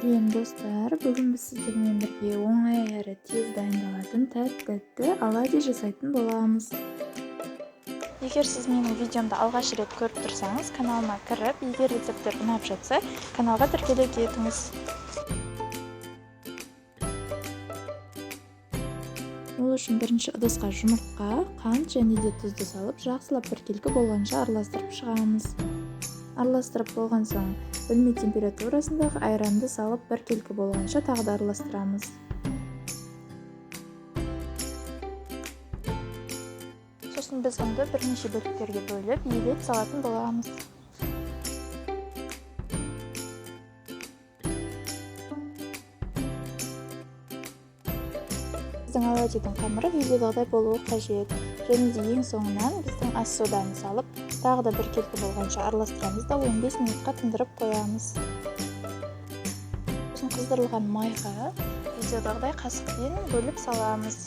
Сәлем, достар! Бүгін біз сіздермен бірге оңай әрі тез дайындалатын тәтті оладьи жасайтын боламыз. Егер сіз менің видеомды алғаш рет көріп тұрсаңыз, каналыма кіріп, егер рецепттер ұнап жатса, каналға тіркеле кетіңіз. Ол үшін бірінші ыдысқа жұмыртқа, қант және де тұзды салып, жақсылап біркелкі болғанша араластырып шығамыз. Араластырып болған соң, бөлме температурасындағы айранды салып, біркелкі болғанша тағы да араластырамыз. Сосын біз ұнды бірнеше бөліктерге бөліп, елеп салатын боламыз. Біздің оладьидің қамыры видеодағыдай болуы қажет. Және де ең соңынан біздің ас соданы салып, тағы да біркелкі болғанша араластырамыз да 15 минутқа тындырып қоямыз. Сосын қыздырылған майға видеодағыдай қасықпен бөліп саламыз.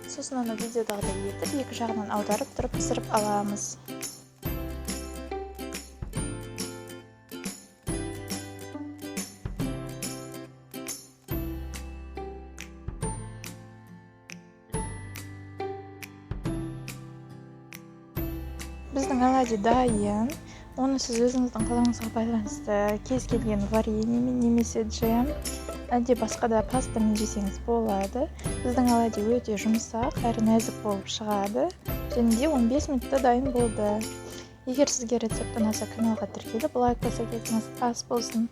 Сосын оны видеодағыдай етіп, екі жағынан аударып тұрып пісіріп аламыз. Біздің оладьи дайын. Оны сіз өзіңіздің қалауыңызға байланысты кез келген вареньемен немесе джем, әлде басқа да пастамен жесеңіз болады. Біздің оладьи өте жұмсақ әрі нәзік болып шығады және де 15 минутта дайын болды. Егер сізге рецепт ұнаса, каналға тіркеліп, лайк баса кетіңіз. Ас болсын.